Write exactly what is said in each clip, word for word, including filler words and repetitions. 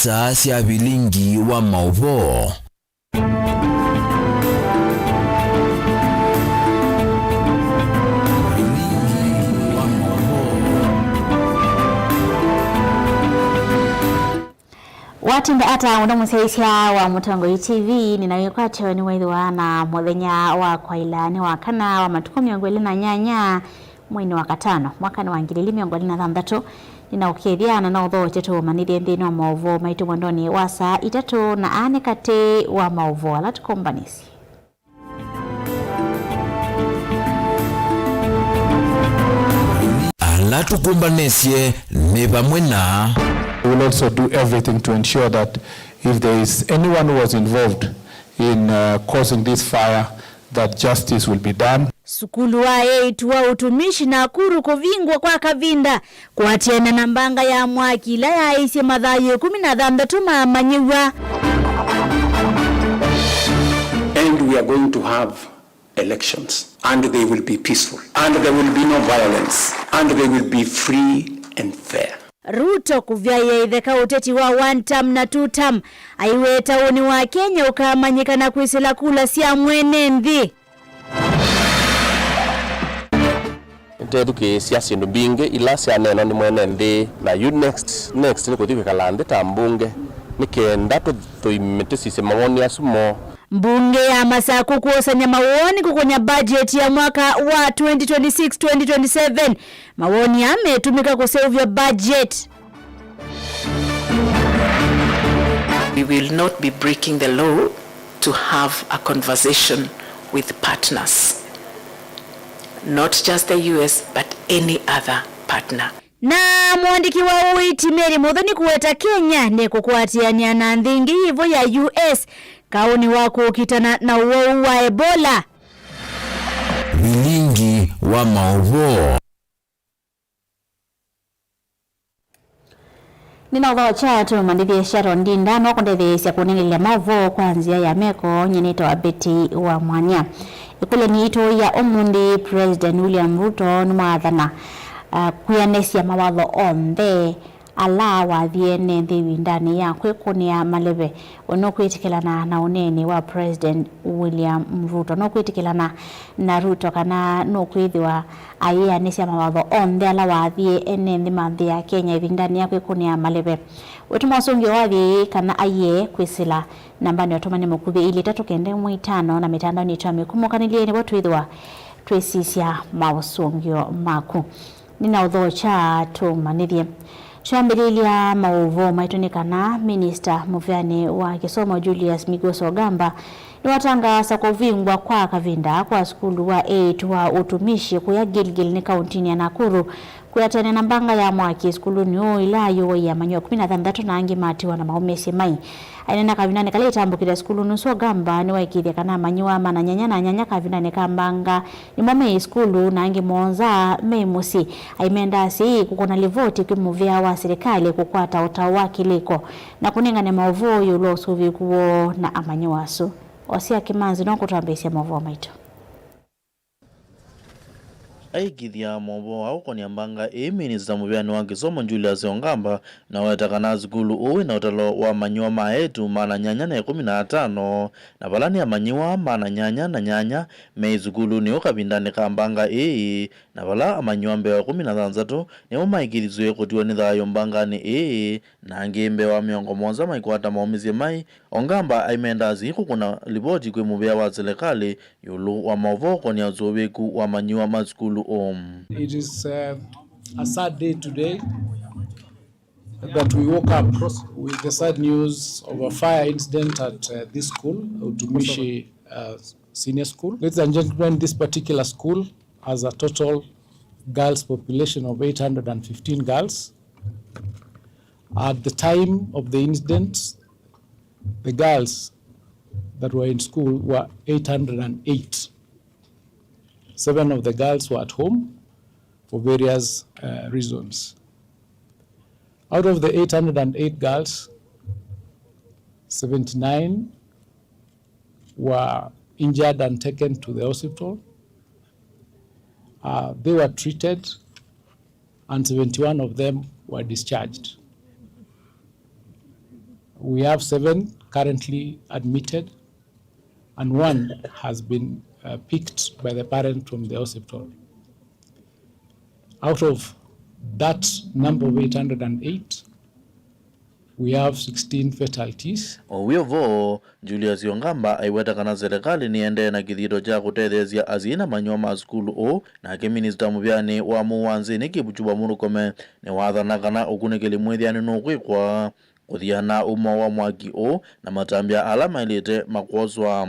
Saa sya vilingi wa maũvoo. Vilingi wa maũvoo. Watinda ata mũno mũsyaĩĩsya wa Mũtongoi T V, nĩna wĩkwatyo nĩwaĩthĩwa na mũthenya wa kwaĩla nĩ wa kana wa matukũ mĩongo ĩlĩ na nyanya, mweinĩ wa katano, mwakanĩ wa ngili ili mĩongo ĩlĩ na thanthatũ. Nĩnaũkethya na naũthokya tũmanyĩthye nthĩnĩ wa maũvoo maitũ mwendonĩ wa saa itatũ, na aa nĩ katĩ wa maũvoo ala tũkũmbanĩsye. Ala tũkũmbanĩsye nĩ vamwe na. We will also do everything to ensure that if there is anyone who was involved in, uh, causing this fire, that justice will be done. Sukulu wa eight wa Utumishi Nakuru kũvingwa kwa kavinda kũatĩanĩa na mbanga ya mwaki ĩla yaaisye mathayũ ĩkũmi na thanthatũ maamanyĩw'a. And we are going to have elections, and they will be peaceful, and there will be no violence, and they will be free and fair. Ruto kũvyaĩa ĩtheka ũteti wa one term na two term, aiweta ũnĩ wa Kenya ũkamanyĩka na kwĩsĩla kula sya mwene nthĩ. Nĩtethukĩĩsya syĩndũ mbingĩ ila syaneenwa nĩ mwene nthĩ, na yu next, next nĩ kũthi kwĩkala nthĩ ta mbunge nĩ kenda tũ-, tũime tũsisye mawoni asu moo. Mbunge ya Masaku kwosany'a mawoni kũkũnya budget ya mwaka wa twenty twenty-six twenty twenty-seven. Mawoni aa metũmĩka kũseũvya budget. We will not be breaking the law to have a conversation with partners, not just the U S, but any other partner. Na mũandĩki wa ũiiti Mary Muthoni kũweta Kenya nĩkũkwatĩanĩa na nthĩ ingĩ yĩvo ya U S kaũnĩ wa kũkitana na ũwau wa Ebola. Vilingi wa maũvoo. Nĩnaũthokya tũmanyĩthye Sharon Ndinda no kũndetheesya kũnengelelya maũvoo kwa nzĩa ya meko. Nyie nĩtawa Betty wa Mwanya. Ĩkũlyo yitũ ya ũmũnthĩ, President William Ruto nĩmwathana, uh, kwĩanĩsya mawatho onthe ala wathie ene nthĩ ĩvindanĩ ya kwĩkũnĩa maleve. We nũkwĩtĩkĩlana na ũneeni wa President William Ruto? Nũkwĩtĩkĩlana na Ruto kana nũkwĩthĩwa ayĩanĩsya mawatho onthe ala wathie ene nthĩ ma nthĩ ya Kenya ĩvindanĩ ya kwĩkũnĩa maleve? Wĩtũma ũsũngĩo wa thĩ kana aiee kwĩsĩla nambanĩ ya ũtũmani mũkuvĩ ilĩ itatũ kenda ĩmwe itano na mĩtandaonĩ yitũ ya mĩkũmũkanĩlye nĩvo twĩthĩwa twĩsisya maũsũngĩo maku. Nĩnaũthokya tũmanyĩthye. Twambĩlĩlya maũvoo maitũ nĩ kana Minista mũvĩanĩ wa kĩsomo Julius Migos Ogamba nĩwatangaasa kũvingwa kwa kavinda kwa sukulu wa eight wa Utumishi kũya Gilgil nĩ kauntinĩ ya Nakuru, kwĩatĩanĩa na mbanga ya mwaki sukulunĩ ũũ ĩla yũaie amanyĩw'a ĩkũmi na thanthatũ na angĩ matiwa na maũmĩsye mai. Aineena kavindanĩ kala ĩtambũkĩte sukulunĩ ũsu, Ogamba nĩwaĩkĩĩthya kana amanyĩw'a maana nyanya na nyanya kavindanĩ ka mbanga nĩmo meĩ sukulu na angĩ mũonza meĩ mũsyĩ. Aimenda asyai kũkũna livoti kwĩ mũvĩa wa silikalĩ kũkwata ũtao wa kĩlĩko na kũnengane maũvoo ĩũlũ wa ũsũvĩĩku woo na amanyĩw'a asu. Osia Kĩmanzi no kũtwambĩĩsya maũvoo maitũ. Aikĩthya maũvoo aa ũkonĩa mbanga ĩĩ, Minista mũvĩanĩ wa kĩsomo Julius Ogamba naweta kana sukulu ũũ wĩna ũtalo wa amanyĩw'a ma eĩtu maana nyanya na ĩkũmi na atano, na vala nĩ amanyĩw'a maana nyanya na nyanya meĩ sukulunĩ ũũ kavindanĩ ka mbanga ĩĩ, na vala amanyĩw'a mbee wa ĩkũmi na thanthatũ nĩmo maĩkĩthisw'e kũtiwa nĩ thayũ mbanganĩ ĩĩ, na angĩ mbee wa mĩongo mũonza maikwata maũmĩsye mai. Ogamba aimenda asyai kũkũna livoti kwĩ mũvĩa wa silikalĩ ĩũlũ wa maũvoo ũkonĩa ũsũvĩĩku wa amanyĩw'a ma sukulu ũũ. It is, uh, a sad day today that we woke up with the sad news of a fire incident at, uh, this school, Utumishi, uh, Senior School. Ladies and gentlemen, this particular school has a total girls population of eight hundred and fifteen girls. At the time of the incident, the girls that were in school were eight hundred and eight. Seven of the girls were at home for various, uh, reasons. Out of the eight hundred and eight girls, seventy-nine were injured and taken to the hospital. Uh, they were treated and seventy-one of them were discharged. We have seven currently admitted, and one has been, uh, picked by the parent from the hospital. Out of that number of eight hundred and eight, we have sixteen fatalities. O wĩ o vo, Julius Ongamba aiweta kana serikali nĩendee na kĩthito kya kũtetheesya asyai na manyũa ma sukulu ũũ, nake minista mũvĩanĩ wa mũuo wa nthĩnĩ Kipchumba Murkomen nĩwathana kana ũkunĩkĩli mwĩthĩanĩ nũkwĩkwa kũthiana ũmo wa mwaki ũũ na matambya ala maĩlĩte makwoswa.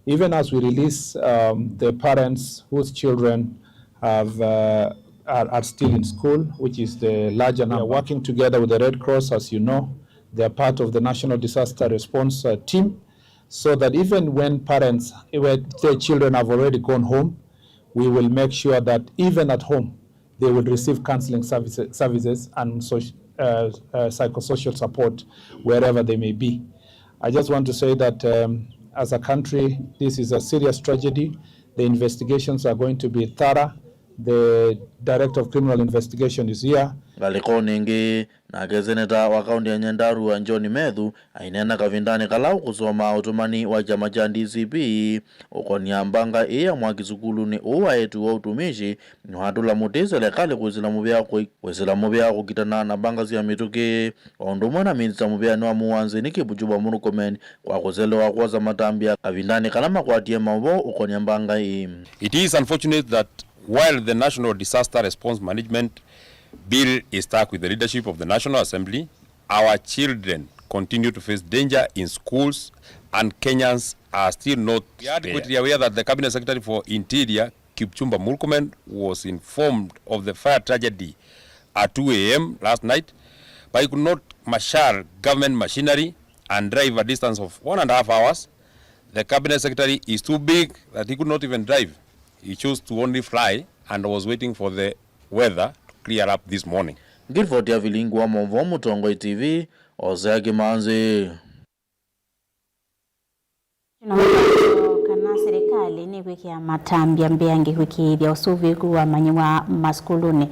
Even as we release, um, the parents whose children have, uh, are, are still in school, which is the larger number. We are working together with the Red Cross, as you know. They are part of the National Disaster Response, uh, Team, so that even when parents, when their children have already gone home, we will make sure that even at home, they will receive counseling services, services and soc-, uh, uh, psychosocial support wherever they may be. I just want to say that, um, as a country, this is a serious tragedy. The investigations are going to be thorough. The Director of Criminal Investigation is here. Ngalĩkonĩ ĩngĩ, nake seneta wa kaũntĩ ya Nyandarua John Methu aineena kavindanĩ kala ũkũsoma ũtũmani wa kyama kya D C P ũkonia mbanga ĩĩ ya mwaki sukulunĩ ũũ wa eĩtu wa Utumishi, nĩwatũla mũtĩ selekalĩ kwĩsĩla mũvea kũi-, kwĩsĩla mũvea kũkitana na mbanga sya mĩtũkĩ, o ũndũ ũmwe na minista mũvĩanĩ wa mũuo wa nthĩnĩ Kipchumba Murkomen kwa kũselewa kwosa matambya kavindanĩ kala makwatie maũvoo ũkonia mbanga ĩĩ. It is unfortunate that while the National Disaster Response Management Bill is stuck with the leadership of the National Assembly, our children continue to face danger in schools and Kenyans are still not spared. We are adequately aware that the Cabinet Secretary for Interior, Kipchumba Murkomen, was informed of the fire tragedy at two A M last night, but he could not marshal government machinery and drive a distance of one and a half hours. The Cabinet Secretary is too big that he could not even drive. He chose to only fly and was waiting for the weather to clear up this morning. Ngilivoti ya vilingi wa maũvoo Mũtongoi T V, Hosea Kĩmanzi. Na mũtangĩo kana serikali nĩkwĩkĩa matambya mbeange kwĩkĩĩthya ũsũvĩĩku wa manyĩw'a masukulunĩ.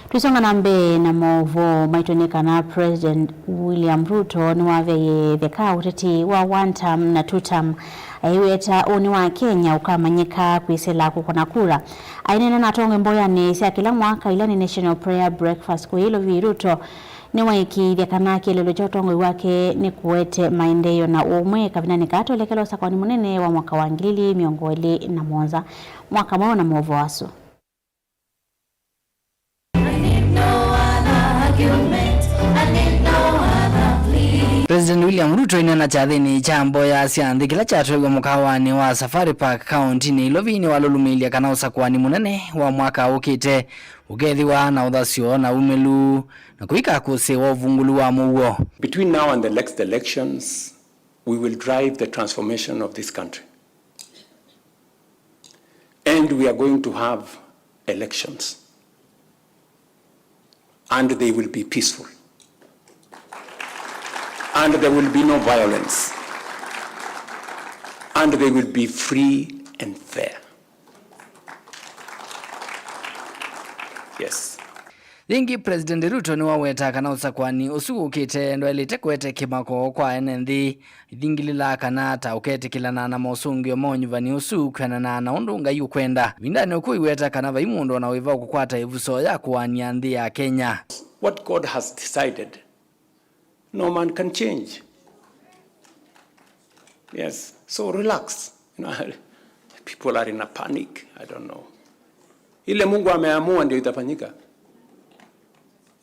Tũisonga na mbee na maũvoo maitũ nĩ kana President William Ruto nĩwaveie theka ũteti wa one term na two term, aiweta ũnĩ wa Kenya ũkamanyĩka kwĩsĩla kũkũna kura. Aineena na atongoi mboyanĩ sya kĩla mwaka ila nĩ National Prayer Breakfast kũĩ Ilovi, Ruto nĩwaĩkĩĩthya kana kĩeleelo kya ũtongoi wake nĩkũete maendeeo na ũmwe kavindanĩ kaa tũelekela ũsakũani mũnene wa mwaka wa ngili ili mĩongo ĩlĩ na mũonza. Mwaka mweũ na maũvoo asu. President William Ruto aineena kyathĩnĩ kya mboya sya nthĩ kĩla kyatwaiwe mũkawanĩ wa Safari Park, kaũntinĩ Ilovi, nĩwalũlũmĩĩlye kana ũsakũani mũnene wa mwaka ũkĩte ũkethĩwa na ũthasyo na umĩlu na kũika kũsĩ wa ũvungũlu wa mũuo. Between now and the next elections, we will drive the transformation of this country. And we are going to have elections. And they will be peaceful. And there will be no violence. And they will be free and fair. Yes. Yĩngĩ, President Ruto nĩwawetaa kana ũsakũani ũsu ũkĩte ndwaĩlĩte kũete kĩmako kwa ene nthĩ, ithingilĩla kana ta ũketĩkĩlana na mosũngĩo ma ũnyuvani ũsu kwĩanana na ũndũ Ngai ũkwenda. Ĩvindanĩ ũkũ iweta kana vai mũndũ o na wĩva ũkũkwata ĩvuso ya kũaany'a nthĩ ya Kenya. What God has decided, no man can change. Yes, so relax. You know, people are in a panic. I don't know. Ile Mungu ameamua ndio itafanyika.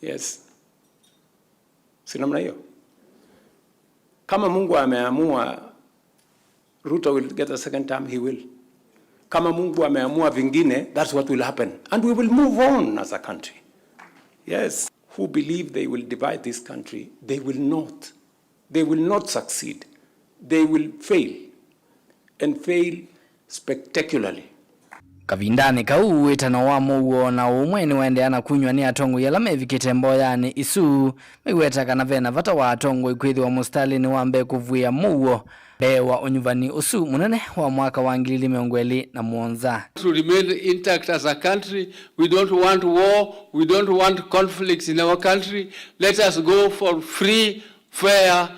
Yes. Si namna hiyo? Kama Mungu ameamua Ruto will get a second term, he will. Kama Mungu ameamua vingine, that's what will happen. And we will move on as a country. Yes. Who believe they will divide this country, they will not. They will not succeed. They will fail. And fail spectacularly. Kavindanĩ kau, wĩtano wa mũuo na ũmwe nĩwaendeea na kunyw'a nĩ atongoi ala mevikĩte mboyanĩ isu, maiweta kana ve na vata wa atongoi kwĩthĩwa mũsitalĩnĩ wa mbee kũvuĩa mũuo mbee wa ũnyuvani ũsu mũnene wa mwaka wa ngili ili mĩongo ĩlĩ na mũonza. To remain intact as a country, we don't want war, we don't want conflicts in our country. Let us go for free, fair,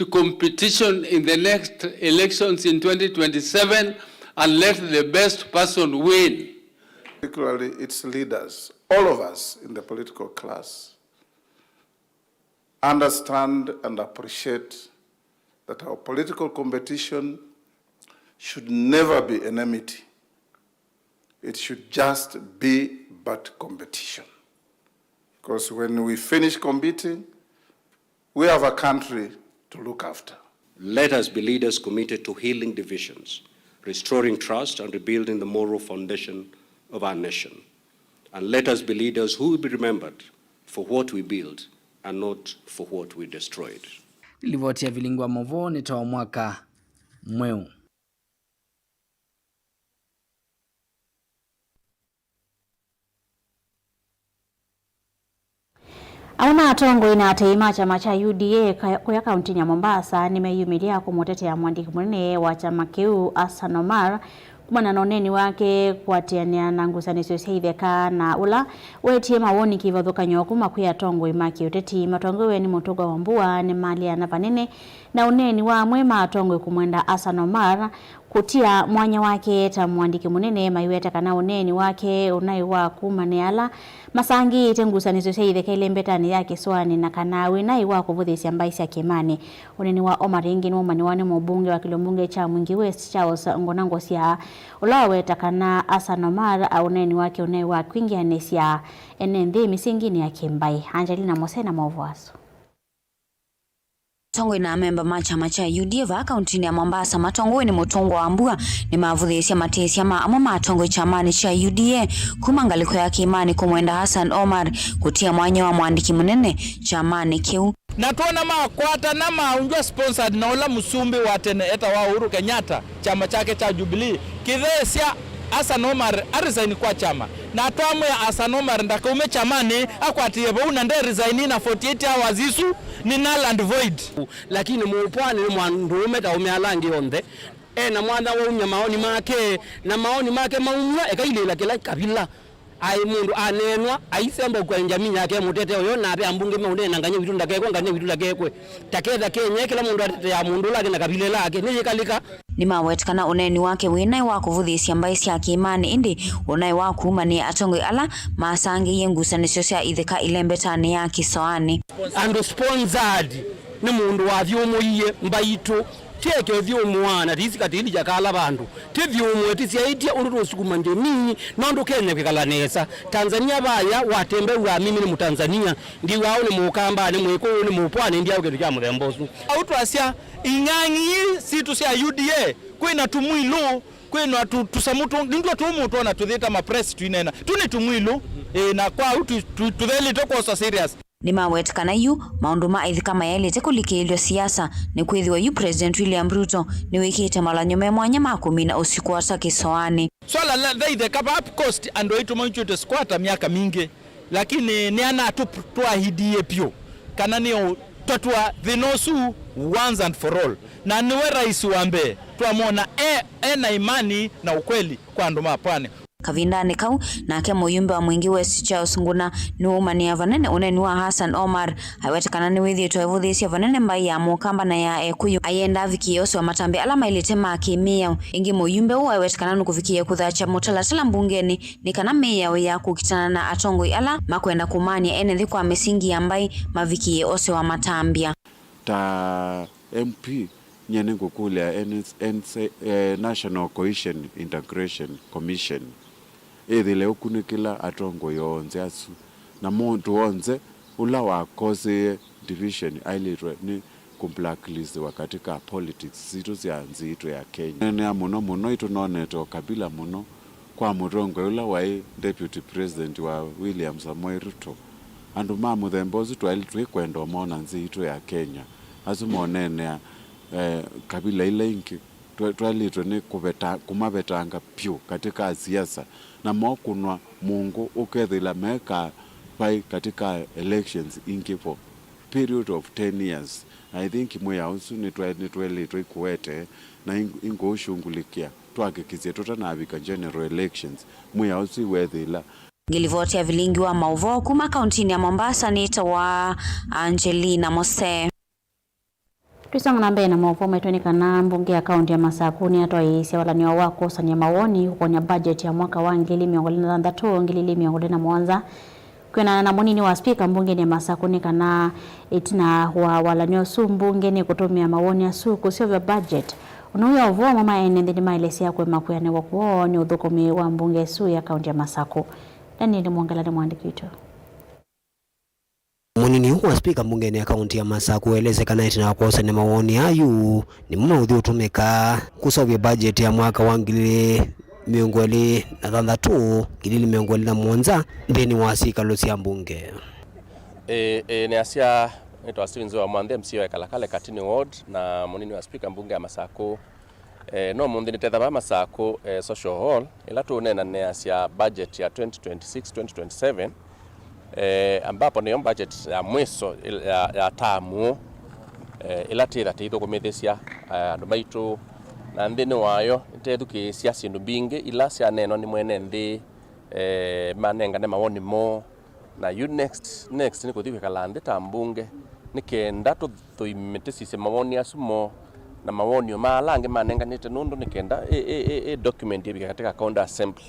competition in the next elections in twenty twenty-seven and let the best person win. Particularly its leaders, all of us in the political class, understand and appreciate that our political competition should never be enmity. It should just be but competition. Because when we finish competing, we have a country to look after. Let us be leaders committed to healing divisions, restoring trust, and rebuilding the moral foundation of our nation. And let us be leaders who will be remembered for what we built and not for what we destroyed. Livoti ya Vilingi wa Mauvoo nĩ ta wa mwaka mweũ. Amwe ma atongoi na atei ma kyama kya U D A ka-, kũya kauntinĩ ya Mombasa nĩmeyumĩlya kũmũtetea mũandĩki mũnene wa kyama kĩu, Hassan Omar, kumana na ũneeni wake kũatĩanĩa na ngusanĩsyo sya itheka na ũla wetie mawoni kĩvathũkany'o kuma kwĩ atongoi ma kĩũteti matongoew'e nĩ Mũtũngwa wa Mbua nĩmaleana vanene na ũneeni wa amwe ma atongoi kũmwenda Hassan Omar kũtia mwanya wake ta mũandĩki mũnene, maiweta kana ũneeni wake ũnaĩ wa kumanĩa ala masangĩĩte ngusanĩsyo sya itheka ĩlembetanĩ ya kĩsoanĩ na kana wĩ naĩ wa kũvũthĩĩsya mbaĩ sya kĩĩmanĩ. Ũneeni wa Omar ĩngĩ nĩwaumaniwa nĩ mũmbunge wa kĩlio mbunge kya Mwingi West, Charles Nguna Ngosya, ũla waweta kana Hassan Omar ũneeni wake ũnaĩ wa kwingĩanĩsya ene nthĩ mĩsinginĩ ya kĩmbaĩ. Angelina Mose na maũvoo asu. Atongoi na amemba ma kyama kya U D A vaa kauntinĩ ya Mombasa matongoew'e nĩ Mũtũngwa wa Mbua nĩmavũthĩĩsye matĩĩsya ma amwe ma atongoi kyamanĩ kya U D A kuma ngalĩko ya kĩĩmanĩ kũmwenda Hassan Omar kũtia mwanya wa mũandĩki mũnene kyamanĩ kĩu. Na twona makwatana maũngywa sponsored na ũla mũsumbĩ wa tene etawa Uhuru Kenyatta, kyama kyake kya Jubilee kĩtheesya Hassan Omar a resign kwa kyama. Na twamwĩa Hassan Omar ndakaume kyamanĩ, akwatĩĩe vau na nde resign na forty-eight hours isu nĩ null and void. Lakini mũpwani nĩ mũndũũme ta aũme ala angĩ onthe. E na mwanya waumya maoni make, na maoni make maumw'a, ekailĩĩla kĩla kavila. Aĩ mũndũ aneenwa, aisemba ũkw'a Njamii yake mũtete ũyo, na ve ambunge maũneena, "Ngany'a witũ ndakekwe, ngany'a witũ ndakekwe." Taketha Kenya, kĩla mũndũ ateteaa mũndũ ũla angĩ na kavila ĩla ake. Nĩyĩkalĩka. Nĩmaweta kana ũneeni wake wĩ naĩ wa kũvũthĩĩsya mbaĩ sya kĩĩmanĩ, ĩndĩ ũnaĩ wa kumanĩa atongoi ala masangĩie ngusanĩsyo sya itheka ĩlembetanĩ ya kĩsoanĩ. Andũ sponsored nĩ mũndũ wathyũmũie mbaitũ. Ti eke ũthyũmũaa na tĩisi katĩli kya kala vandũ. Ti thyũmũe, ti syaĩtye ũndũ tũsukuma Njamii, nũndũ Kenya kwĩkala nesa. Tanzania vaya, watembea wa mimi ni Mtanzania, ndiwa ũũ nĩ Mũkamba, nĩ Mwĩkũyũ, nĩ Mũpwani, ndiaũ kĩndũ kya mũthemba ũsu. Au twasya, ing'ang'i ii sitũ sya U D A, kwĩna tũmwilũ, kwĩna tũ-, tũsamũ tũ-, nĩndw'o tũmũ twona tũthĩta mapress twinena. Tu nĩ tũmwilũ, ĩ, na kwa au tũ-, tũ-, tũthelĩtwe kwoswa serious. Nĩmaweta kana yu maũndũ ma itheka mayaĩlĩte kũlikĩĩlw'a siasa, nĩkwĩthĩwa yu President William Ruto nĩwĩkĩĩte malany'o me mwanya ma kũmina ũsyũku wa ta kĩsoanĩ. Swala la, la itheka vaa Coast, andũ aitũ maitw'ĩte squatter myaka mingĩ, lakini nĩanatũtwaahidie vyũ kana nĩũtatũa thĩna ũsu once and for all, na nĩwe rais wa mbee twamwona e, e na imani na ukweli kwa andũ ma pwani. Kavindanĩ kau, nake mũyumbe wa Mwingi West Charles Nguna nĩwaumanĩa vanene ũneeni wa Hassan Omar. Aweta kana nĩwĩthĩĩtwe aivũthĩĩsya vanene mbaĩ ya Mũkamba na ya Ekũyũ, ayenda avikĩĩe ose wa matambya ala maĩlĩte ma kĩ-mĩao. Ĩngĩ mũyumbe ũũ aweta kana nũkũvikĩĩe kũthakya mũtalatala mbungenĩ nĩ kana mĩao ya kũkitana na atongoi ala makwenda kũmany'a ene nthĩ kwa mĩsingi ya mbaĩ mavikĩĩe ose wa matambya. Ta M P, nyie nĩngũkũlya N-, N-, eh, National Cohesion Integration Commission ĩthĩle ũkunĩkĩla atongoi onthe asu, na mũndũ onthe ũla wakosĩĩe division aĩlĩtwe nĩ kũ blacklistwa katika politics sitũ sya nthĩ itũ ya Kenya. Neenea mũno mũno, itũnonete ũkabila mũno kwa mũtongoi ũla waĩ Deputy President wa William Samoei Ruto. Andũ ma mũthemba ũsu twaĩlĩ twĩkwenda ũmona nthĩ itũ ya Kenya. Asu moneenea, eh, kabila ila ingĩ, twa-, twaĩlĩtwe nĩ kũveta-, kũmavetanga vyũ katika siasa, na mokũnwa mũngũ ũkethĩla mekaa vai katika elections ingĩ for period of ten years. I think mwĩao ũsu nĩtwa-, nĩtwaĩlĩtwe ĩkũete na ing-, ingũũshungulĩkĩa twakĩkĩsye tũtanavika general elections, mwĩao ũsu iwethĩla. Ngĩlivoti ya vilingi wa maũvoo kuma kauntinĩ ya Mombasa nĩtawa Angelina Mose. Tũisonga na mbee na maũvoo maitũ nĩ kana mbunge ya kaũntĩ ya Masaku nĩyatwaĩĩsya walany'o wa kwosany'a mawoni kũkony'a budget ya mwaka wa ngili ili mĩongo ĩlĩ na thanthatũ, ngili ili mĩongo ĩlĩ na mũonza. Kwĩanana na mũnini wa spika mbungenĩ ya Masaku nĩ kana ĩtina wa walany'o ũsu, mbunge nĩkũtũmĩa mawoni asu kũseũvya budget. Ũnũw'a ũvoo, amwe ma ene nthĩ nĩmaelesya kũema kwĩanĩw'a kwoo nĩ ũthũkũmi wa mbunge ĩsu ya kaũntĩ ya Masaku. Daniel Mwongela nĩ mũandĩki witũ. Mũnini wa spika mbungenĩ ya kaũntĩ ya Masaku waelesya kana ĩtina wa kwosany'a mawoni ayu, nĩmo maũthi ũtũmĩka kũseũvya budget ya mwaka wa ngili mĩongo ĩlĩ na thanthatũ, ngili mĩongo ĩlĩ na mũonza nthĩnĩ wa syĩkalo sya mbunge. Ĩĩ, ĩĩ, nĩasya, nĩtwa Steven Nzũa Mwanthe, M C A wa Kalakale Katini Ward, na mũnini wa spika mbunge ya Masaku. Eh, no mũnthĩ nĩtetha vaa Masaku, eh, Social Hall, ĩla tũũneenanĩasya budget ya twenty twenty-six, twenty twenty-seven, eh, ambapo nĩyo budget ya mwiso il-, ya, ya tamu, eh, ĩla tĩtha tĩithũkũmĩthĩsya, eh, andũ maitũ. Na nthĩnĩ wayo, nĩtethukĩĩsya syĩndũ mbingĩ ila syaneenwa nĩ mwene nthĩ, eh, manengane mawoni moo. Na yu next, next nĩ kũthi kwĩkala nthĩ ta mbunge, nĩ kenda tũ-, tũime tũsisye mawoni asu moo, na mawoni o ma ala angĩ manenganĩte, nũndũ nĩ kenda ĩ, ĩ, ĩ, ĩ document yĩvike katika county assembly,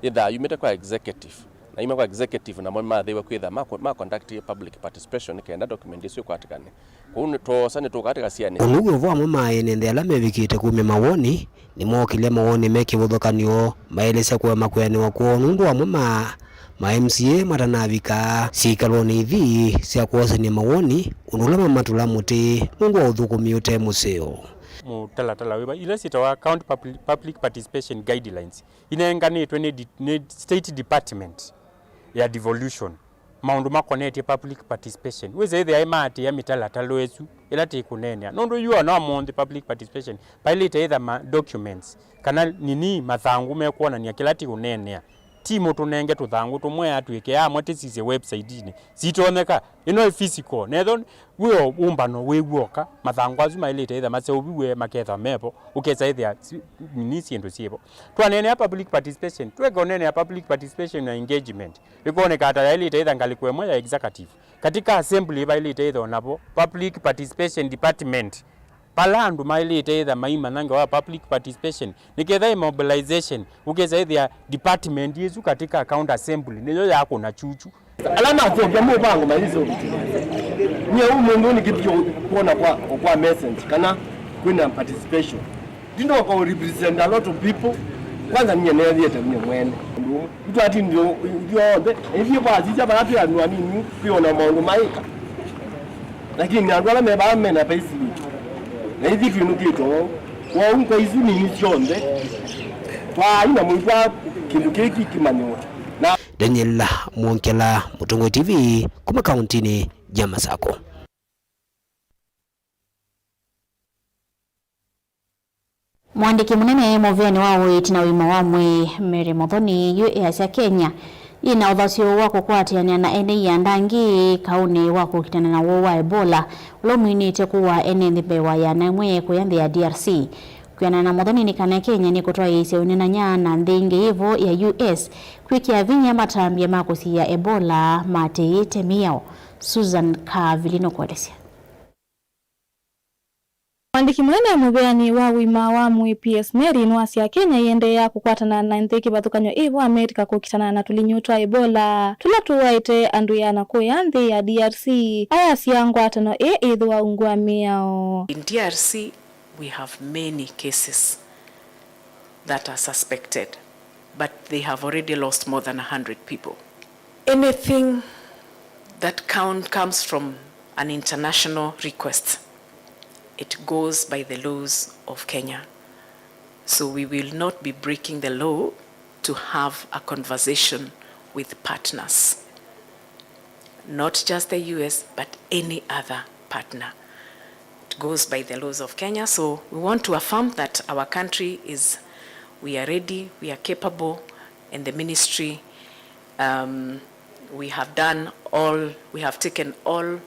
yĩthaa yumĩte kwa executive, na yuma kwa executive, namo mathĩwa kwĩtha ma, ma conduct public participation, nĩ kenda document ĩsu ĩkwatĩkane. Kwoou nĩtwoosa nĩtũkatĩka syanĩ. Ũnũw'a ũvoo, amwe ma ene nthĩ ala mevikĩte kumya mawoni nĩmookĩlya mawoni me kĩvathũkany'o, maelesya kũema kwĩanĩwa kwoo nũndũ amwe ma, ma M C A matanavika syĩkalonĩ ithi sya kwosany'a mawoni, ũndũ ũla mamatũla mũtĩ nũndũ wa ũthũkũmi ũte mũseo. Mũtalatala wĩva ila syĩtawa county public, public participation guidelines inenganĩtwe nĩ di-, nĩ State Department ya Devolution. Maũndũ makonetye public participation, wĩsa ĩthĩa ĩmaatĩĩa mĩtalatala ĩsu ĩla tĩkũneenea. Nũndũ yu ona ũmũnthĩ public participation paĩlĩte ĩtha ma documents kana nini, mathangũ mekwonany'a kĩla tĩũneenea. Ti mũtũnenge tũthangũ tũmwe atw'ĩke amwe tĩsisye website-inĩ. Sitonyeka. Ĩno ĩ physical. Netho wĩ o ũmbano wĩ w'oka, mathangũ asu maĩlĩte ĩtha maseũviw'e makethwa mevo, ũkesa ĩthĩa si-, nini syĩndũ syĩvo. Twaneenea public participation, tweka ũneenea public participation na engagement. Ĩkonekaa ta yaĩlĩte ĩtha ngalĩko ĩmwe ya executive. Katika assembly vaĩlĩte ĩtha onavo public participation department. Vala andũ maĩlĩte ĩtha maimanya ngewa public participation, nĩketha ĩ mobilization, ũkesa ĩthĩa department ĩsu katika county assembly nĩyo yakũna chuchu. Ala masovya mũvango mayĩsovya. Nyie ũmũnthĩ nĩkĩtie kwona kwa, kwa message kana kwĩna participation. Ndinoka ũ represent a lot of people. Kwanza nyie neethiĩte nyie mwene. Ũndũ ũmwe. Itwatindie ithyonthe. Ithyĩ kwa asisya vala twĩ andũ anini, twĩona maũndũ maĩka. Lakini andũ ala me vaa mena payslip. Na ithyĩ twĩnũkĩte ũu. Kwoou ngai isu nini syonthe. Twaai na mũitwa kĩndũ kĩĩ kĩkĩmanyĩwa. Na Daniel Mwongela, Mũtongoi T V, kuma kauntinĩ ya Masako. Mũandĩki mũnene mũvĩanĩ wa ũiiti na ũima wa mwĩĩ, Mary Muthoni, yu easya Kenya yĩ na ũthasyo wa kũkwatĩanĩa na ene ianda angĩ kaũnĩ wa kũkitana na ũwau wa Ebola, ũla ũminĩte kũaa ene nthĩ mbee wa ĩana ĩmwe kũya nthĩ ya D R C. Kwĩanana na Muthoni nĩ kana Kenya nĩkũtwaĩĩsya ũneenany'a na nthĩ ingĩ yĩ vo ya U S kwĩkĩa vinya matambya ma kũsiĩĩa Ebola matĩĩte mĩao. Susan Kavili nũkũelesya. Mũandĩki mũnene mũvĩanĩ wa ũima wa mwĩĩ P S Mary nĩwasya Kenya ĩendeea kũkwatana na nthĩ kĩvathũkany'o ĩ vo America kũkitana na tũlinyũ twa Ebola tũla tũwaĩte andũ ĩana kũya nthĩ ya D R C. Ayasya ngwatano ĩĩ ĩthĩwa ungu wa mĩao. In D R C, we have many cases that are suspected, but they have already lost more than a hundred people. Anything that count, comes from an international request, it goes by the laws of Kenya. So we will not be breaking the law to have a conversation with partners. Not just the U S, but any other partner. It goes by the laws of Kenya, so we want to affirm that our country is, we are ready, we are capable, and the ministry, um, we have done all, we have taken all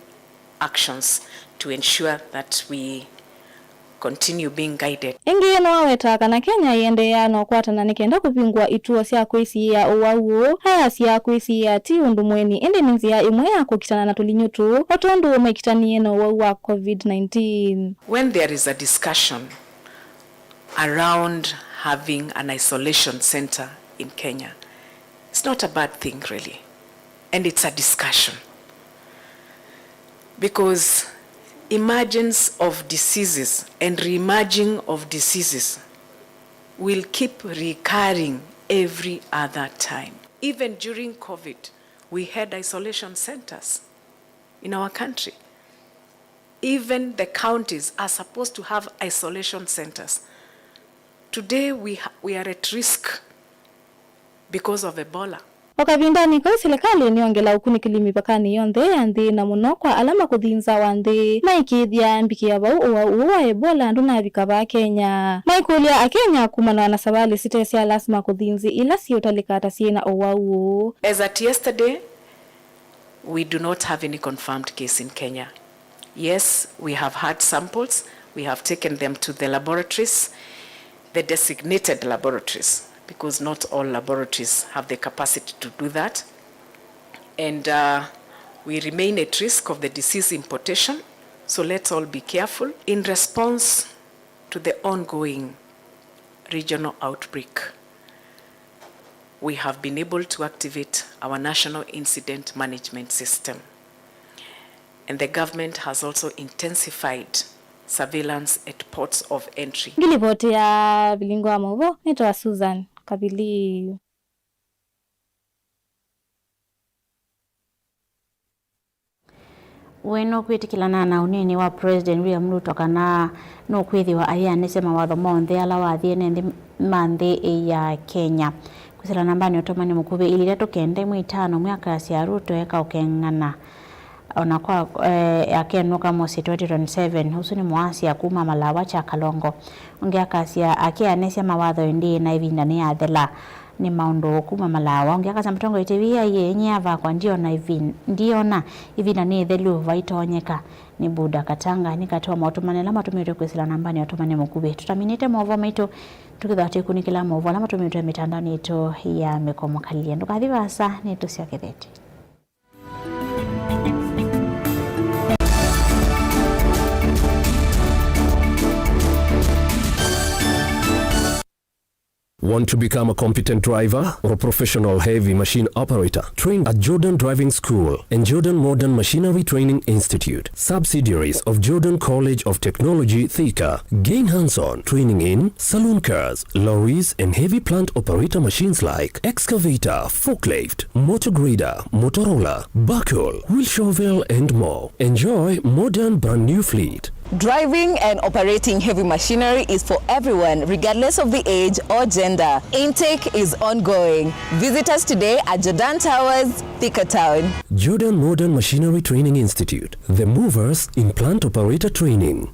actions to ensure that we continue being guided. Ĩngĩ nĩwawetaa kana Kenya ĩendeea na ũkwatana nĩ kenda kũvingũa ituo sya kwĩsiĩĩa ũwau ũũ, ayasya kwĩsiĩĩa ti ũndũ mũeni, ĩndĩ nĩ nzĩa ĩmwe ya kũkitana na tũlinyũ tũũ, o tondũ maikitanie na ũwau wa COVID nineteen. When there is a discussion around having an isolation center in Kenya, it's not a bad thing, really. And it's a discussion. Because emergence of diseases and re-emerging of diseases will keep recurring every other time. Even during COVID, we had isolation centers in our country. Even the counties are supposed to have isolation centers. Today, we ha-, we are at risk because of Ebola. O kavindanĩ kau, silikalĩ nĩyongela ũkunĩkĩli mĩvakanĩ yonthe ya nthĩ, na mũno kwa ala makũthi nza wa nthĩ maikĩĩthya mbikĩa vau ũwau ũũ wa Ebola ndũnavika vaa Kenya, maikũlya Akenya kumana na savalĩ site sya lasima kũthi nzĩ ila siũtalĩka ta syĩ na ũwau ũũ. As at yesterday, we do not have any confirmed case in Kenya. Yes, we have had samples. We have taken them to the laboratories, the designated laboratories, because not all laboratories have the capacity to do that. And, uh, we remain at risk of the disease importation, so let's all be careful. In response to the ongoing regional outbreak, we have been able to activate our national incident management system, and the government has also intensified surveillance at ports of entry. Ngilivoti ya vilingo wa maũvoo nĩtawa Susan Kavili. We nũkwĩtĩkĩlana na ũneeni wa President William Ruto kana nũkwĩthĩwa ayĩanĩsya mawatho monthe ala wathie ne nthĩ ma nthĩ ya Kenya? Kwĩsĩla nambanĩ ũtũmani mũkuvĩ ilĩ itatũ kenda ĩmwe itano, mwakasya Ruto eka ũkeng'ana. Ona kwa, eh, akenũka mũsyĩ twenty twenty-seven, ũsu nĩ mũasya kuma Malawa kya Kalongo. Ũngĩ akasya akĩanĩsya mawatho ĩndĩ na ĩvinda nĩyathela. Nĩ maũndũ kuma Malawa. Ũngĩ akasya mũtongoi T V aiye nyie avakwa ndiona ĩvin-, ndiona ĩvinda nĩ ĩthelu vaitonyeka. Nĩ Buda Katanga, nĩ katĩ wa maũtũmani ala matũmĩtwe kwĩsĩla nambanĩ ya ũtũmani mũkuvĩ. Tũtaminĩte maũvoo maitũ, tũkĩthwa twĩkunĩkĩla maũvoo ala matũmĩtwe mĩtandaonĩ itũ ya mĩkomo kalĩlye. Ndũkathi vaasa, nĩtũsyokethetye. Want to become a competent driver or professional heavy machine operator? Train at Jordan Driving School and Jordan Modern Machinery Training Institute, subsidiaries of Jordan College of Technology, Thika. Gain hands-on training in saloon cars, lorries, and heavy plant operator machines like excavator, forklift, motor grader, motor roller, backhoe, wheel shovel, and more. Enjoy modern brand new fleet. Driving and operating heavy machinery is for everyone, regardless of the age or gender. Intake is ongoing. Visit us today at Jordan Towers, Thika Town. Jordan Modern Machinery Training Institute, the movers in plant operator training.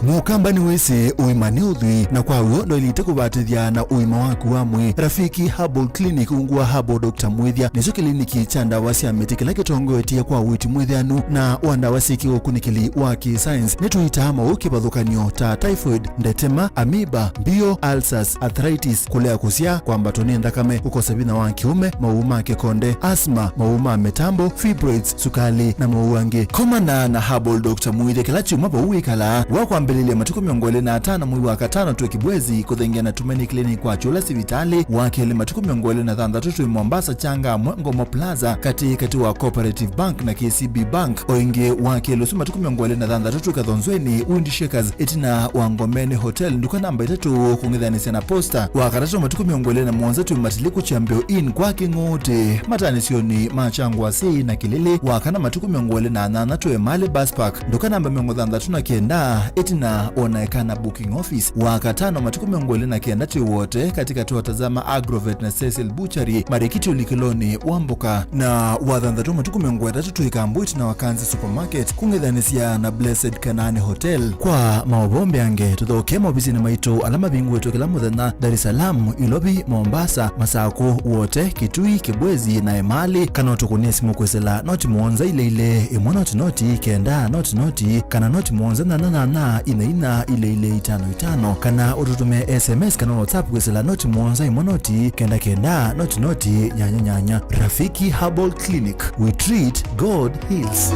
Mũkamba nĩwĩsĩ ũima nĩ ũthwii, na kwa w'o ndwaĩlĩte kũvatĩthya na ũima waku wa mwĩĩ. Rafiki Herbal Clinic ungu wa Herbal Doctor Mwĩthya nĩkyo kĩliniki kya ndawa sya mĩtĩ kĩla kĩtongoetye kwa ũiiti mwĩthĩanu na wa ndawa syĩ kĩũkunĩkĩli wa kĩ-science. Nĩtũitaa maũũ kĩvathũkany'o ta typhoid, ndetema, amoeba, mbio, ulcers, arthritis, kũlea kũsyaa, kwambatwa nĩ nthakame, kũkosa vinya wa kĩũme, maũũ ma kĩkonde, asthma, maũũ ma mĩtambo, fibroids, sukali, na maũũ angĩ. Komana na Herbal Doctor Mwĩthya kĩla kyumwa vau wĩkalaa. Wa kwambĩlĩlya matukũ mĩongo ĩlĩ na atano mwei wa katano twĩ Kibwezi, kũthengeana Tumaini Clinic kwa Kyũla sivitalĩ. Wa kelĩ matukũ mĩongo ĩlĩ na thanthatũ twĩ Mombasa Changamwe Ngomo Plaza, katĩ katĩ wa Cooperative Bank na K C B Bank. O ĩngĩ wa kelĩ ũsu matukũ mĩongo ĩlĩ na thanthatũ twĩ Kathonzweni Wind Shakers, ĩtina wa Ngomeni Hotel, nduka namba itatũ, kũng'ethanĩsya na posta. Wa katatũ matukũ mĩongo ĩlĩ na mũonza twĩ Matiliku Kyambĩo Inn kwa Kĩng'ũũtĩ, matanĩsyonĩ ma Kyangwasĩ na Kĩlĩlĩ. Wa kana matukũ mĩongo ĩlĩ na nyanya twĩ Emali Bus Park, nduka namba mĩongo thanthatũ na kenda, ĩtina Na ona eka na booking office. Wakatano matukũ mĩongo ĩlĩ na kenda twĩ Wote katĩkatĩ wa Tazama Agrovet na Cecil Butchery, marĩkĩtyo ũlikĩlonĩ wa mboka. Na wathanthatũ matukũ mĩongo ĩtatũ twĩ Kambwiti na Wakanzi Supermarket, kũng'ethanĩsya na Blessed Kanaani Hotel. Kwa maũvoo mbeange, tũthokee maovisinĩ maitũ ala mavingũĩtwe kĩla mũthenya, Dar es Salaam, Ilovi, Mombasa, Masakũ, Wote, Kitui, Kibwezi na Emali, kana ũtũkũnĩe simũ kwĩsĩla noti mũonza ilĩ ilĩ, ĩmwe noti noti, kenda noti noti, kana noti mũonza nyanya nyanya, ina ina, ilĩ ilĩ, itano itano, kana ũtũtũmĩe S M S kana WhatsApp kwĩsĩla noti mũonza ĩmwe noti, kenda kenda, noti noti, nyanya nyanya. Rafiki Herbal Clinic, we treat, God heals.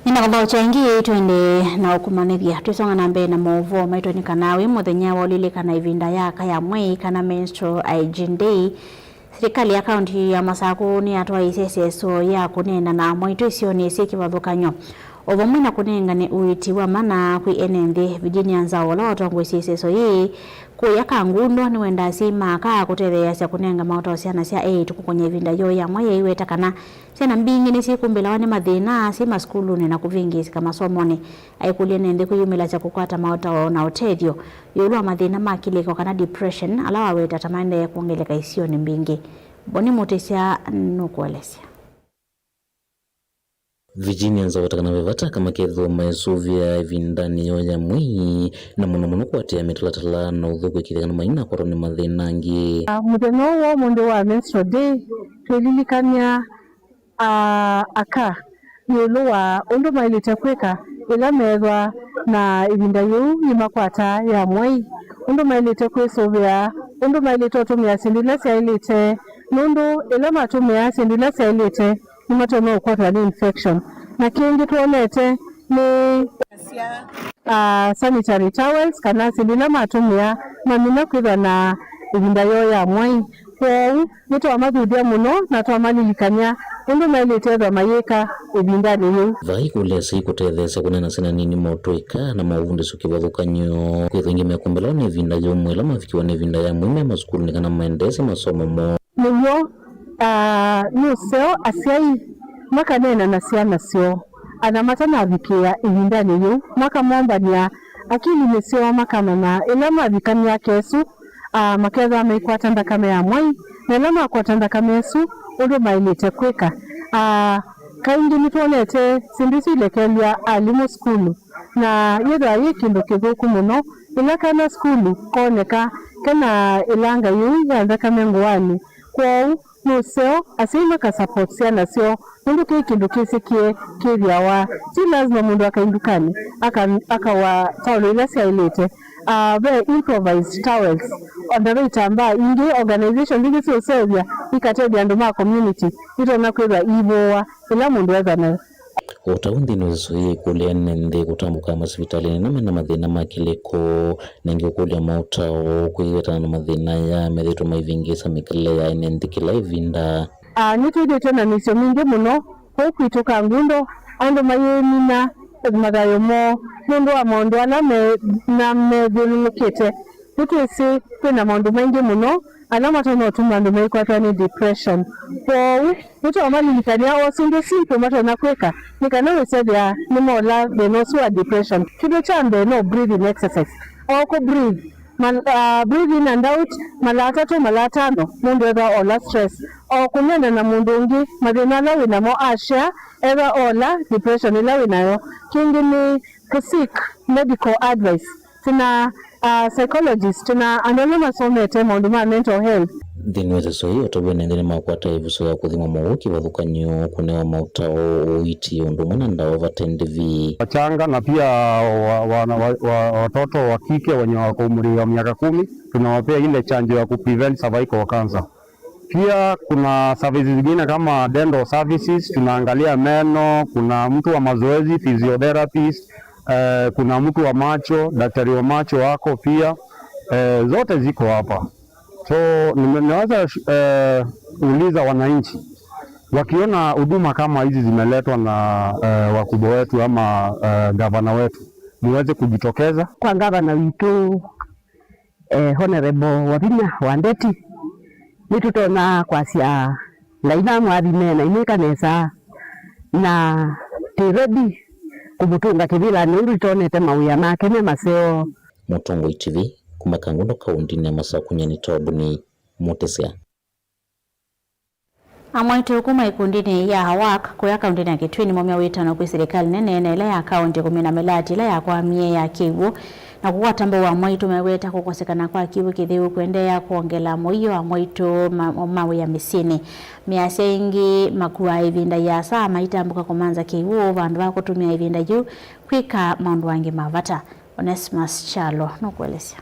Nĩnakũthaũkya ĩngĩ, twende na ũkũmanĩthya. Twĩsonga na mbee na maũvoo maitũ nĩ kana wĩ mũthenya wa ũlilikana ĩvinda ya aka ya mwei kana menstrual hygiene day, silikalĩ ya kaunti ya Masakũ nĩyatwaĩĩsye ĩseso ya kũneena na mwaitũ isionĩ syĩ kĩvathũkany'o, o vamwe na kũnengane ũiiti wa mana kwĩ ene nthĩ. Virginia Nzau, ũla watongoesye ĩseso yĩĩ, kũya Kangundo, nĩwendaa asyai ma aka kũtetheeasya kũnenga maũtao syana sya eĩtu kũkony'a ĩvinda yoo ya mwei. Aiweta kana syana mbingĩ nĩsyĩkumbĩlawa nĩ mathĩna syĩ masukulunĩ na kũvĩngĩĩsĩka masomonĩ. Aikũlya ene nthĩ kwĩyumĩlasya kũkwata maũtao na ũtethyo ĩũlũ wa mathĩna ma kĩlĩko kana depression, ala waweta ta maendee kwongeleka isionĩ mbingĩ. Boni Mũtĩsya nũkũelesya. Virginia Nzau aweta kana ve vata aka makethĩwa maisũvĩa ĩvindanĩ yoo ya mwei, na mũno mũno kũatĩĩa mĩtalatala na ũthũku ĩkĩthĩa kana mainakwatwa nĩ mathĩna angĩ. Ah, mũthenya ũũ wa ũmũnthĩ wa Menstrual Day, twĩlilikany'a, ah, aka ĩũlũ wa ũndũ maĩlĩte kwĩka ĩla meethwa na ĩvinda yĩu yĩmakwata ya mwei, ũndũ maĩlĩte kwĩsũvĩa, ũndũ maĩlĩte ũtũmĩa syĩndũ ila syaĩlĩte, nũndũ ĩla matũmĩa syĩndũ ila syaĩlĩte, nĩmatonya ũkwatwa nĩ infection. Na kĩngĩ twonete nĩ, ah, sanitary towels kana syĩndũ ila matũmĩa mamina kwĩthwa na ĩvinda yoo ya mwai. Kwoou nĩtwamathuthya mũno na twamalilikany'a ũndũ maĩlĩte ethwa mayĩka ĩvindanĩ yĩu. Vai kũlya asyai kũtetheesya kũneena syana nini maũtũĩka na maũvundĩsyo kĩvathũkany'o. Kwĩthwa aingĩ mekumbĩlawa nĩ ĩvinda yũmũ ĩla mavikiwa nĩ ĩvinda ya mwei me masukulunĩ kana maendeesye masomo moo. Nĩw'o, ah, nĩ ũseo asyai makaneena na syana syoo ana matanavikĩĩa ĩvindanĩ yĩu, makamombanĩa akilinĩ syoo, makamanya ĩla mavika myaka ĩsu, ah, makethĩwa maikwata nthakame ya mwai, na ĩla makwata nthakame ĩsu, ũndũ maĩlĩte kwĩka. Ah, kaingĩ nĩtwonete syĩndũ isu ilekelw'a alimũ sukulu, na yĩthĩwa yĩ kĩndũ kĩthũku mũno ĩla kana sukulu kooneka kena ĩlanga yĩu ya nthakame ngũanĩ. Kwoou, nĩ ũseo asyai maka support syana syoo, nũndũ kĩĩ kĩndũ kĩsĩkĩe kĩthĩawa. Ti lazima mũndũ akai ndukanĩ aka-, akawa taũlo ila syaĩlĩte. Ah, ve improvised towels, o na ve itambaa ingĩ, organizations ingĩ siũseũvya ikatethya andũ ma community itonya kwĩthwa iivũwa ĩla mũndũ ethwa nayo. O ta ũu nthĩnĩ wa ĩseso yĩĩ, kũlya ene nthĩ kũtambũka masivitalĩnĩ na mena mathĩna ma kĩlĩko, na ĩngĩ kũkũlya maũtao kwĩwetana na mathĩna aya methĩĩtwe maivĩngĩĩsa mĩkalĩle ya ene nthĩ kĩla ĩvinda. Ah, nĩtwĩthĩĩtwe na mĩisyo mingĩ mũno kũu kwitũ Kangundo, andũ mayĩmina mathayũ moo nũndũ wa maũndũ ala me, na methyũlũlũkĩte. Nĩtwĩsĩ kwĩna maũndũ maingĩ mũno ala matonya ũtuma andũ maikwatwa nĩ depression. Kwoou, nĩtwamalilikany'a o syĩndũ simple matonya kwĩka nĩ kana wĩsethĩa nĩmola thĩna ũsu wa depression. Kĩndũ kya mbee no breathing exercise. O kũ breathe, mal-, ah, breathe in and out mala atatũ, mala atano, mũndũ ethwa ola stress. O kũneena na mũndũ ũngĩ mathĩna ala wĩ namo, a share, ethwa ola depression ĩla wĩ nayo. Kĩngĩ nĩ kũ seek medical advice. Twĩna, ah, psychologist, twĩna andũ ala masomete maũndũ ma mental health. Nthĩnĩ wa ĩseso ĩĩ, o taw'o ene nthĩ nĩmakwata ĩvuso ya kũthimwa mowau kĩvathũkany'o, kũnewa maũtao, ũiiti, ũndũ ũmwe na ndawa vate ndĩvi. Wachanga na pia wa, wa, wa, wa, watoto wa kike wenye wako umri wa miaka kumi, tunawapea ile chanjo ya kuprevent cervical cancer. Pia kuna services zingine kama dental services, tunaangalia meno, kuna mtu wa mazoezi, physiotherapist, eh, kuna mtu wa macho, daktari wa macho wako pia, eh, zote ziko hapa. So, nime-, naweza, eh, uliza wananchi, wakiona huduma kama hizi zimeletwa na, eh, wakubwa wetu ama, eh, gavana wetu, muweze kujitokeza. Kwa gavana witũ, eh, Honorable Wavinya Wandeti, nĩtũtonya kwasya Ngai namũathime na imwĩka nesa, na twĩ ready kũmũtũnga kĩvĩlanĩ nũndũ nĩtwonete mawĩa make me maseo. Mũtongoi T V kuma Kangundo kaũntĩnĩ ya Masakũ, nyie nĩ Tobuni Mutisya. Amwaitũ kuma ĩkundinĩ ya AWAC kũya kaũntĩnĩ ya Kitui nĩmaumya wĩtano kwĩ silikalĩ nene na ĩla ya kaũntĩ kũmina mĩlati ĩla yakwamie ya kĩw'ũ na kũkwata mbau wa amwaitũ meweta kũkosekana kwa kĩw'ũ kĩtheu kũendeea kwongela mũio amwaitũ ma, ma wĩa mĩsyĩnĩ. Measya ĩngĩ makuaa ĩvinda yĩasa maitambũka kũmanza kĩw'ũ vandũ va kũtũmĩa ĩvinda yĩu kwĩka maũndũ angĩ ma vata. Onesmus Kyalo nũkũelesya.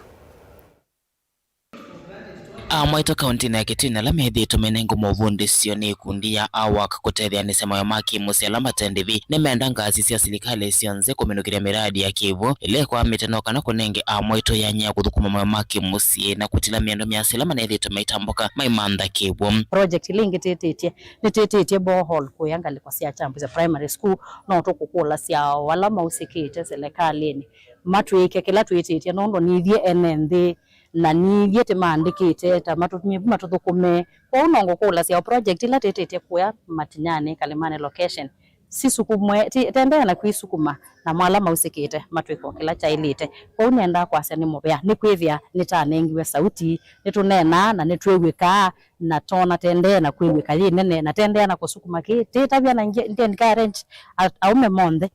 Amwaitũ kaũntĩnĩ ya Kitui ala methĩĩtwe menengwa movundĩsyo nĩ ĩkundi ya AWAC kũtetheanĩsya mawĩa ma kĩmũsyĩ ala mate ndĩvi, nĩmenda ngasi sya silikalĩ syonthe kũminũkĩlya mĩradi ya kĩw'ũ ĩla ĩkwamĩte no kana kũnenge amwaitũ yanya ya kũthũkũma mawĩa ma kĩmũsyĩ na kũtila mĩendo myasya ĩla manethĩĩtwe maitambũka maimantha kĩw'ũ. Project ĩla ĩngĩ twĩtĩtye, nĩtwĩtĩtye borehole kũya ngalĩko sya Kyambusa Primary School, no tũkũkũlasya o ala mausĩkĩte silikalĩnĩ matwĩke kĩla twĩtĩtye, nũndũ nithyĩ ene nthĩ na nithyĩ tĩmaandĩkĩte ta matũmie matũthũkũme. Kwoou no ngũkũlasya o project ila twĩtĩtye kũya Matinyanĩ, Kalimani location, sisukumwe, ti-, tendee na kwisukuma, na mwala mausĩkĩte matwĩka o kĩla kyaĩlĩte. Kwoou nĩendaa kwasya nĩ mũvea, nĩkwĩthĩa nĩtanengiwe sauti, nĩtũneenaa na nĩtwĩw'ĩkaa, na tona tendee na kwĩw'ĩka yĩ nene, na tendee na kũsukuma kĩĩ, tĩtavya na nge-, nge-, encourage a-, aũme monthe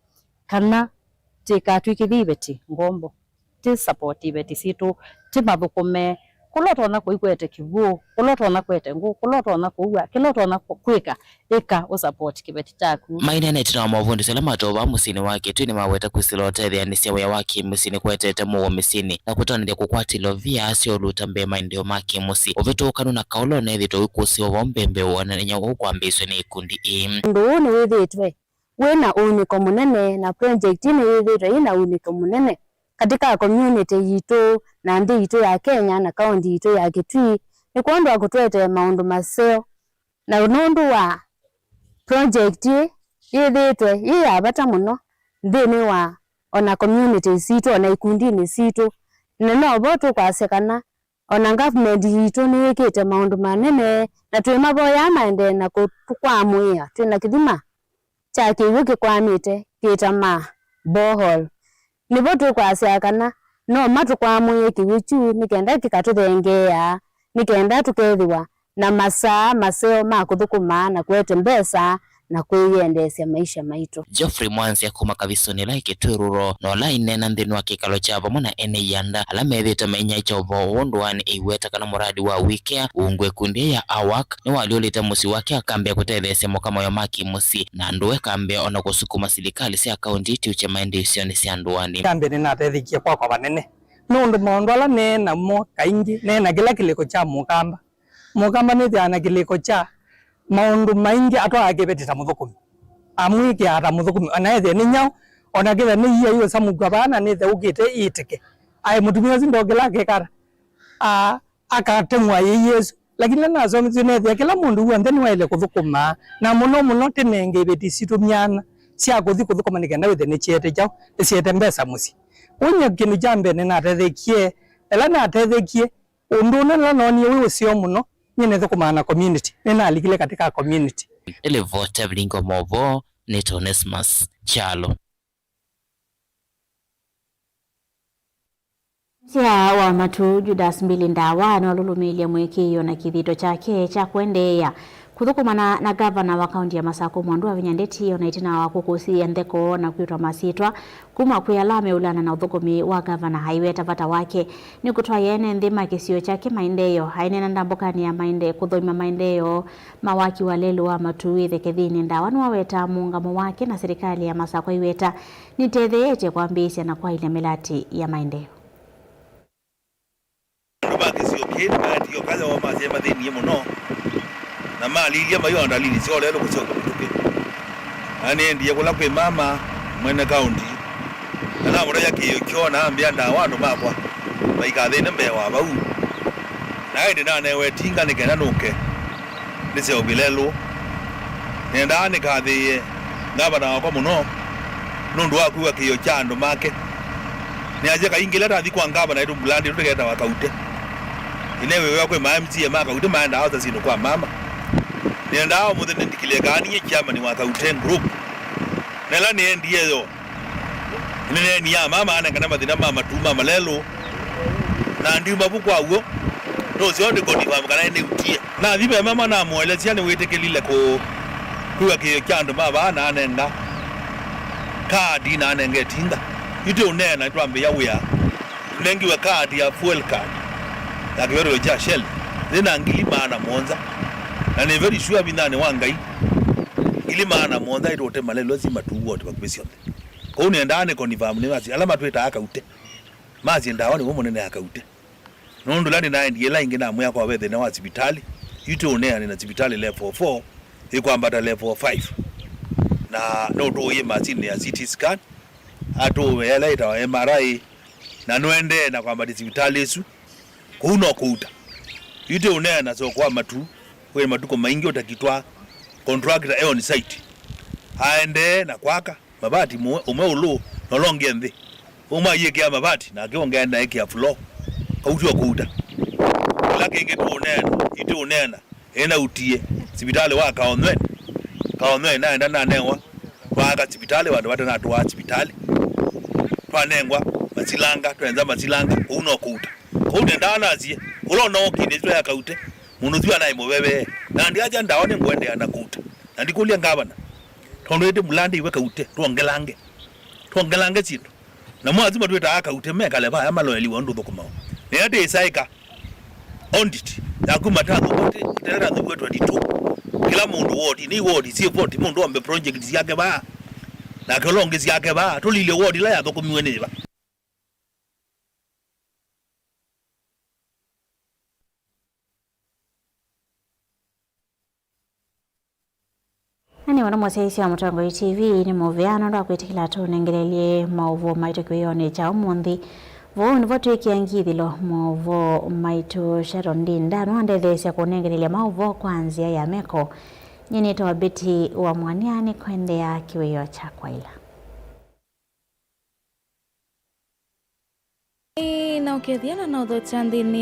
kana tĩkatw'ĩkĩthye iveti ngombo. Tĩ support iveti sitũ, tĩ mathũkũme, kũla ũtonya kũikwete kĩw'ũ, kũla ũtonya kwete ngũ, kũla ũtonya kũua, kĩla ũtonya kũ-, kwĩka, ĩka ũ support kĩveti kyaku. Maineenete na mavundĩsyo ala matũvaa mũsyĩnĩ wa Kitui nĩmaweta kwĩsĩla ũtetheanĩsya wĩa wa kĩmũsyĩ nĩkũetete mũuo mĩsyĩnĩ na kũtanĩthya kũkwatĩlya ũvia sya ũluta mbee maendeeo ma kĩmũsyĩ. Ũvĩtũkanu na kaũla ũneethĩtwe ũikũsĩwa vau mbembeo na nĩnya ũu kwambĩĩsw'e nĩ ĩkundi ĩĩ. Ũndũ ũũ nĩwĩthĩĩtwe wĩ na ũunĩko mũnene, na project ĩno yĩthĩĩtwe yĩ na ũunĩko mũnene katika community yitũ na nthĩ yitũ ya Kenya na kaũntĩ yitũ ya Kitui, nĩ kwondũ wa kũtũetee maũndũ maseo. Na nũndũ wa project ĩĩ yĩthĩĩtwe yĩ ya vata mũno nthĩnĩ wa ona communities sitũ, ona ikundinĩ sitũ, na no vo tũkwasya kana ona government yitũ nĩyĩkĩte maũndũ manene, na twĩmavoyaa maendee na kũtũkwamũĩa twĩ na kĩthima kya kĩw'ũ kĩkwamĩte kĩ ta ma borehole. Nĩvo tũkwasya kana no matũkwamũĩe kĩw'ũ kyu nĩ kenda kĩkatũthengeea, nĩ kenda tũkethĩwa na masaa maseo ma kũthũkũma na kũete mbesa na kwĩyendeesya maisha maitũ. Geoffrey Mwanzia kuma Kavisoni ĩla ĩ Kitui Rural, na ũla aineena nthĩnĩ wa kĩkalo kya vamwe na ene ianda ala methĩĩtwe mainyaĩkya ũvoo ũũ ndũanĩ, aiweta kana mũradi wa WeCare uungwe ĩkundi ya AWAC nĩwalyũlĩte mũsyĩ wake akambĩa kũtetheesya mũka mawĩa ma kĩmũsyĩ, na ndũe kambĩa ona kũsukuma silikalĩ sya kaũntĩ itiũkye maendeeo isionĩ sya ndũanĩ. Kambĩa nĩnatetheekie kwakwa vanene, nũndũ maũndũ ala nee namo kaingĩ nee na kĩla kĩlĩko kya mũkamba. Mũkamba nĩthĩawa na kĩlĩko kya maũndũ maingĩ atwaa kĩveti ta mũthũkũmi. Amwĩkĩaa ta mũthũkũmi, ona ethĩe nĩ nyaũ, ona kĩthĩa nĩ ia iũsamũkw'a vaa na nĩtheũkĩte ĩĩtĩke. Aĩ mũtumĩa ũsu ndokĩla akekala, a, akateng'wa ĩĩ Yesũ. Lakini ĩla nasomethisye neethĩa kĩla mũndũ w'onthe nĩwaĩle kũthũkũma, na mũno mũno tĩnenge iveti sitũ myanya sya kũthi kũthũkũma nĩ kenda wĩthĩe nĩkyeete kyaũ, nĩsyeete mbesa mũsyĩ. Kwoou nyie kĩndũ kya mbee nĩnatethekie, ĩla natethekie, ũndũ ũla noonie wĩ ũseo mũno, nyie nĩthũkũmaa na community, nĩnalikile katika community. Nĩlivoti ya vilingi wa maũvoo nĩ Onesmus Kyalo. Mũsyaa wa matu Judas Mbili Ndawa nĩwalũlũmĩĩlye mũĩkĩĩo na kĩthito kyake kya kũendeea kũthũkũmana na ngavana wa kaũntĩ ya Masakũ Mwandu Wavinya Ndeti, ona ĩtina wa kũkũsĩĩa ntheko na kwĩtwa masyĩtwa kuma kwĩ ala meũlana na ũthũkũmi wa ngavana, aiweta vata wake nĩ kũtwaĩa ene nthĩ ma kĩsio kyake maendeeo. Aineena ndambũkanĩ ya maende-, kũthũima maendeeo ma waki wa lelũ wa matu ĩthe Kethini, Ndawa nĩwawetaa mũũngamo wake na silikalĩ ya Masakũ aiweta nĩtetheetye kwambĩĩsya na kwaĩlya mĩlati ya maendeeo. Andũ ma kĩsio kĩĩ nĩmaetie ũkaya woo masyaĩ mathĩnie mũno, na malilye mayona ndalili sya ũlelũ kũseũvya mĩtũkĩ. Na nĩendie kũla kwĩ mama mwene kaũnti, na namũtavya kĩĩo kyoo, na ambĩa, Ndawa, andũ makwa maikathĩne mbee wa vau. Na ĩndĩ nanewe ĩtinga nĩ kenda nũke nĩseũvye lelũ. Nĩendaa nĩkathĩĩe ngavana wakwa mũno nũndũ wa kwĩw'a kĩĩo kya andũ make. Nĩasya kaingĩ ĩla tathi kwa ngavana witũ Mbulandilu ndĩketawa kaute, Ĩneewĩwa kwĩ ma M C A ma Kaute maendaa osa syĩndũ kwa mama. Nĩendaa ũmũthĩ nĩndikile kana niĩ chairman wa Kaute Group. Na ĩla nĩendie yo, nĩneenie mama anengane mathĩna ma matu ma malelũ. Na ndiuma vu kwa w'o, ndũseo nĩ confirm kana nĩutie. Nathi ve mama namũelesya nĩwĩtĩkĩlile kũ-, kwĩw'a kĩĩo kya andũ ma vaa na anenga kaadi na anenga ĩtinga. Yu tũũneena nĩtwambĩĩa wĩa. Tũnengiwe card ya fuel card ya kĩvethũo kya Shell yĩ na ngili maana mũonza, na nĩ very sure vithanĩ wa Ngai, ngili maana mũonza ĩtũũte malelũ asu ma two ward vakuvĩ syonthe. Kwoou nĩendaa nĩ confirm nĩ masi ala matwĩtaa Kaute, masi ndawa nĩwe mũnene ya Kaute. Nũndũ ĩla nĩnaendie ĩla ĩngĩ namwĩa kwa ve thĩna wa sivitalĩ, yu tũũneena na sivitalĩ level four ĩkwambata level five, na nũtũũie masinĩ ya C T scan, atũũe ĩla ĩtawa M R I, na nũendee na kwambatya sivitalĩ ĩsu. Kũu no kũuta. Yu tũũneena soko wa matu, kwĩ matukũ maingĩ ũtakitwa contractor e on site. Aendee na kwaka mavati mwe-, ũmwe ũlũ na ũla ũngĩ nthĩ. Ũmwe ayĩkĩa mavati, nake ũngĩ aenda ekĩa floor. Kau tyo kũuta. Kĩla kĩngĩ tũũneena, yu tũũneena, ĩnautie sivitalĩ wa Kaonweni. Kaonweni naenda nanewa, twaaka sivitalĩ vandũ vatanatũaa sivitalĩ. Twanengwa masilanga, twenza masilanga, kũu no kũuta. Kũu nendaa nasie, ũla ũnookie nĩsitwa ya Kaute, mũndũ ũsu anaĩ mũvevee. Na ndiasya ndawa nĩngũendeea na kũuta. Na ndikũlya ngavana, tondũ ĩndĩ mũlandi iwe Kaute, twongelange. Twongelange syĩndũ. Namo asu matwĩtaa Kaute mekale vaya maloeliwe ũndũ ũthũkũmawa. Nĩyo tĩĩsaĩka audit ya kuma tathũkwa tĩ-, tene tathũkwa twenty-two. Kĩla mũndũ ward, nĩ ward syĩ forty, mũndũ ombe project syake vaa. Nake ũla ũngĩ syake vaa. Tũlilye ward ĩla yathũkũmiwe nĩ va. Na nĩ wona mũsyaĩĩsya wa Mũtongoi T V nĩ mũvea nũndũ wa kwĩtĩkĩla tũnengelelye maũvoo maitũ kĩwĩonĩ kya ũmũnthĩ. Vau nĩvo twĩkĩa ngithĩlo maũvoo maitũ. Sharon Ndinda nũandetheesya kũnengelelya maũvoo kwa nzĩa ya meko. Nyie nĩtawa Betty wa Mwania, nĩkwendeea kĩwĩoo kya kwaĩla. Na ũkethĩa na naũthokya nthĩnĩ